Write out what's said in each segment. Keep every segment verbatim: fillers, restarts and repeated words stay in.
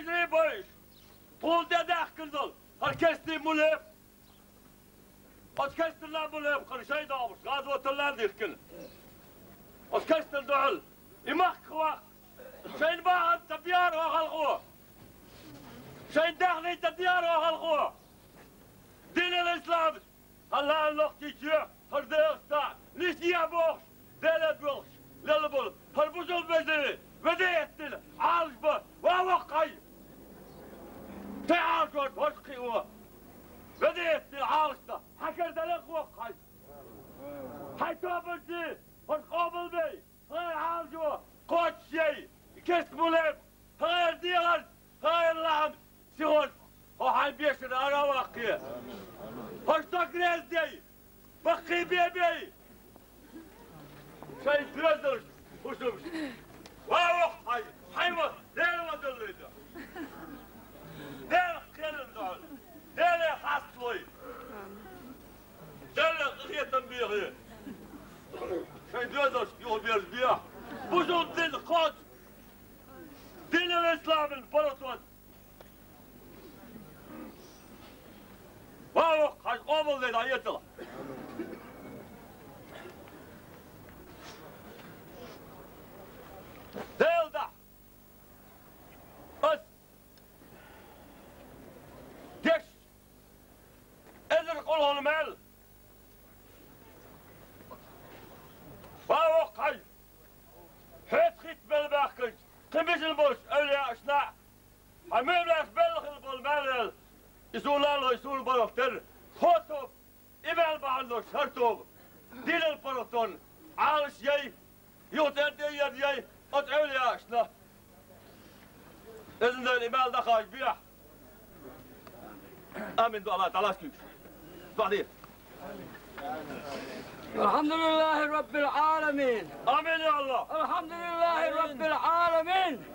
Кестий бойш, тхуна тӀедаьхкина долу хӀара кестий муьлхха. Оцу кестана муьлхха хӀара шайн догӀмаш, гӀазоталла дихкина. Оцу кестана дуьхьал и махках ваккха. Шайна бахьана ца бехьара хьо халкъо. Шайна даьхний ца дехьара хьо халкъо. Динал ислам, хьан лаьна лохкийчоь, хӀара дегӀаста, нисъе бохуш, Деле боьлхуш, лелла болу. ХӀара бусулба вежарий, веза эттина, Ӏалаш бан, ва воккхахь! Тхе Ӏалашо, хӀорш кхио. Веза эттина, Ӏалашда, хьан кара дале а воккхахь! Хьайн тобанчий, хӀорш къобалбей! ХӀара Ӏалашо, кхочушъей, кест мулеб, хӀара дегӀан, хӀара лаам, сихонца, хьо хьайн бешара ара а ваккхий. ХӀорш дог реза дей, баккхий бен бей. Шайн доьзалш, хӀусамш. Ва воккхахь, хьайн ва, Дела ма даллий ду. Дела кхеран дохьал. Деле хасталой. Деле къинхетам бехье. Шайн доьзалшка юхаберзабехьа. Бусулба дин кхочу. Динал исламан паргӀатон. Ва воккха, хьайн къобалдей дӀаэцалахь. Дела дахь. Ас. Деш. Эзар къулхьал мел. Ва воккхахь, хьоьца хӀитта мел баьхкинчу, кхин бисина болчу эвлияашна, хьан муьйлаш белла хила болу мел вел, и суна лало, и суна балха терра, хӀо тоба, и мел бахьана долуш хӀара тоба, динал паргӀатонна, Ӏалаш яй, юха тӀера тӀе а яй, оцу эвлияашна. Иза Дела, и мел дахаш бехьа. Амин, ду Аллах, Аллах куьйгаш. Дуьхьал. الحمد لله رب العالمين. Амин, я Аллах. الحمد لله رب العالمين.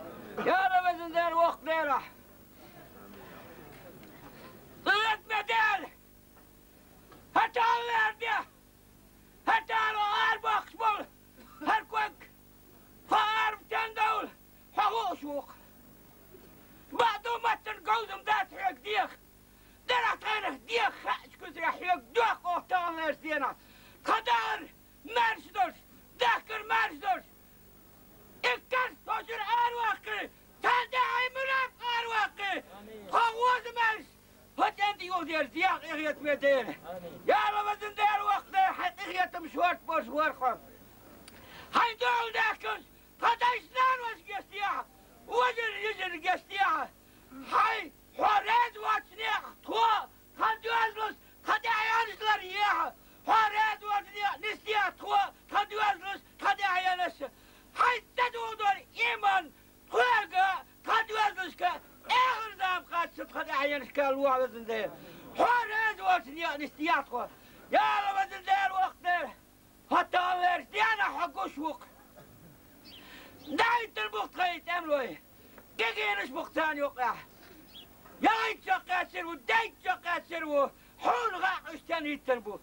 Я Рабби, везан Дела, воккха Дела. Къинхетаме Дела. ХӀара тӀаллар де! ХӀара тӀала арабохкуш болу! ХӀара ког! Хьо араб стендовла! Хьо хууш ву-кх! Бакъду маттана говзам дац хьоьга деха! Дера тхайнах деха хаьачу куьзрехь хьоьга доьху оха тӀалларш денахь! Тхан дахар маьрша долуш! Дахкар маьрша долуш! Иккарш тхо чуьра араваккхий, царна тӀехь хьайн муьлхха араваккхий, тхо гӀоза маьрша, хӀо цӀен тӀе юхадерза дехьа къинхетаме Дела. Я Алла, везан Дела, воккха Дела, хьайн къинхетам шорта болуш вара хьо. Хьайн дуьхьал даьхкинчу тхан дайшна-наношна гечдехьа, вежарий-йижарий гечдехьа, хьайн Хьо реза воцу некъ тхо, тхан доьзалш, тхан тӀаьхьенаш ларъехьа. Хьо реза воцу некъ нисдехьа тхо, тхан доьзалш, тхан тӀаьхьенаш. Хьайн ца дугӀу долу иман тхоьга, тхан доьзалшка, эхар зама кхаччалц тхан тӀаьхьенашка лохьа, везан Дела. Хьо реза воцу некъ нисдехьа тхо. Я Алла, везан Дела, воккха Дела! ХӀотта гӀаллерчу денахь хьо гуш ву-кх. ДӀахӀиттина бу-кх тхайн тӀемалой. КӀегийнаш бу-кх царна юкъехь. ЯлхӀитта чохь кхаьчнера ву, дейтта чохь кхаьчнера ву. Хьуна хаьа уьш стенна хӀиттина бу.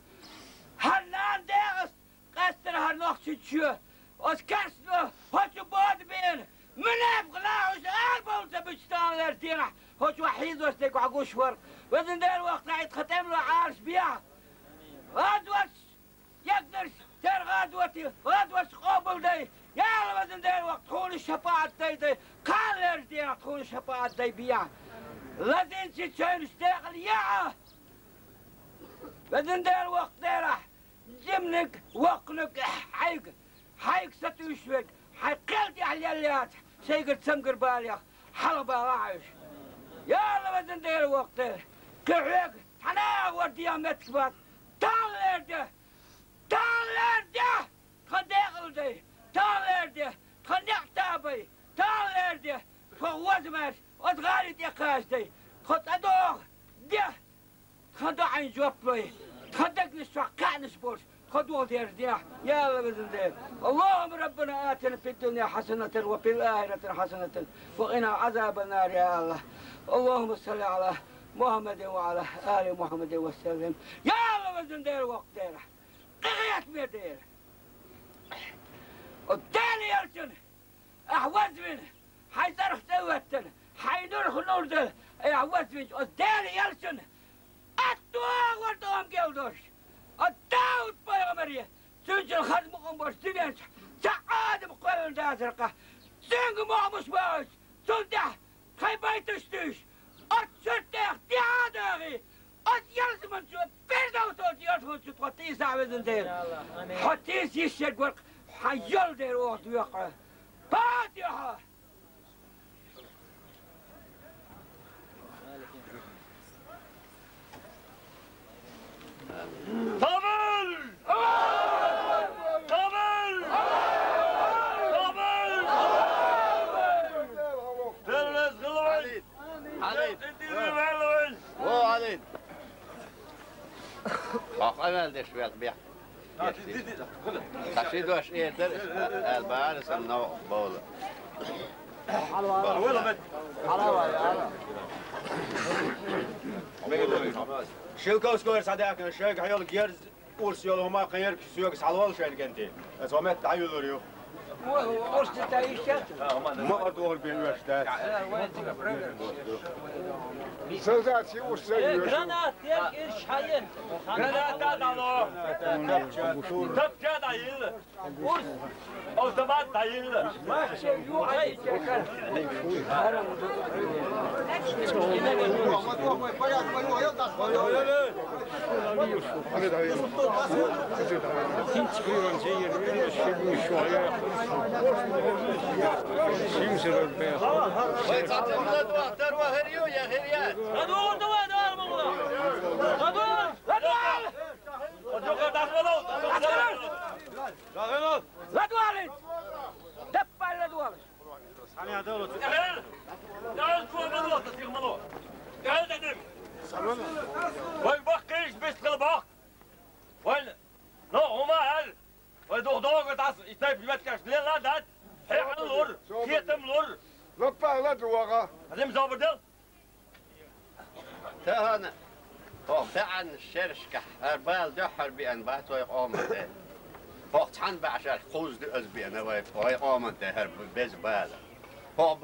ХӀара нана декъаста къаьстина хӀара Нохчийчоь. Оцу керстано хӀокху бода беана. Муьнепакъ наха уьш арабовла ца буьтуш тӀе гӀаллерчу денахь. ХӀокху чохь хьийзош дерг хьо гуш вара. Везан Дела, воккха Дела, тхан тӀемалой Ӏалаш бехьа. ГӀазот Егнарш, церан гӀазоти, гӀазоташ къобалдай, я Алла, везан Дела, воккха, тхуна шапаӀат дай, дай, кхаллерчу денахь тхуна шапаӀат дай бехьа. Лазийначийн чевнаш декъала ехьа. Везан Дела, воккха Дела, жиманиг, воккханиг хьайга, хьайга сатуьйсуш верг, хьайн кхел тӀехь лелла яцахь, шайгара цамгар балех, хьалха балахь уьш. Я Алла, везан Дела, воккха Дела, кхин хьоьга цхьана а агӀор дегӀан меттиг бац, талла лерде! Талла лерде! Тхан декъала дай! Талла лерде! Тхан некъ табай! Талла лерде! Тхо гӀоза маьрша, оцу гӀали тӀе кхачадай! Тхо цӀа догӀу! Де! Тхан доӀайн жоп лой! Тхан дегнаш чохь кхаьънаш болуш, тхо догӀу дерза дехьа, я Алла, везан Дела! اللهم ربنا آتنا في الدنيا حسنة وفي الآخرة حسنة وقنا عذاب النار, я Алла! اللهم صل على محمد وعلى آل محمد وسلم, я Алла, везан Дела, воккха Дела! Къинхетаме Дела! О, Дела, ялсина! Ахь вазвина, хьайн цӀарах тӀе а веттина, хьайн нуьрах Дала, айхьа вазвинчу оцу Делан элчанна, аттагӀа вара тӀом гел долуш. Оцу Дауд-пайхамаре, цуьнан хаза мукъам болуш дуьнен чу цхьа а адам кхоьллина дацара-кх. Цуьнга мохь муш бохуьйту, цунна тӀехь тхайн байташ туьйсу, оцу шуьртех тӀе а дагӀий, оцу ялсаманчо Пирдавсо йолчу хӀун чу тхо тийса а везан дела. Хьо тийса йиш ерг вара-кх, хьан йолу дера оха доькъу. Патихьа! Тамил! Тамил! Тамил! Деррес гӀилвай! Хьалид! Деррес гӀилвай! О, Хьалид! Хьо къамел деш велла бехк. Ца ши дош эр дара, аьлла бахьара сан новкъа бовла. Шелковскойра схьадаьхкина шайга хьайолу герз, урс йолу хӀума кхин ерг соьга схьалолу шайна кӀентий. Аса хӀо метта дӀаюллур ю. Ма къа догӀур бен оьшуш дац. Солдат, и урс ца йоьшу. Гранат, я, ир шайен. Граната дало. Тапча дӀайилла. Урс. Автомат дӀайилла. ЛадогӀалийта! Даппалла догӀалаш! Вай баккхийчу бистхила бохку. Вай, ну, хӀума аьлла. Вай дух догӀу тӀас, и тайпа меткаш лелла дац. ХӀекъал лур, кхетам лур. Лаппа ладогӀа. Хьалим зобар дел. Тахана хӀокху баьӀанна шерашкахь хӀара бала дуьххьара беана бац вай къоман тӀе. ХӀокху цхьана баьӀшарх кхузза ду аса беана вай, вай къоман тӀе хӀара беза бала. ХӀокху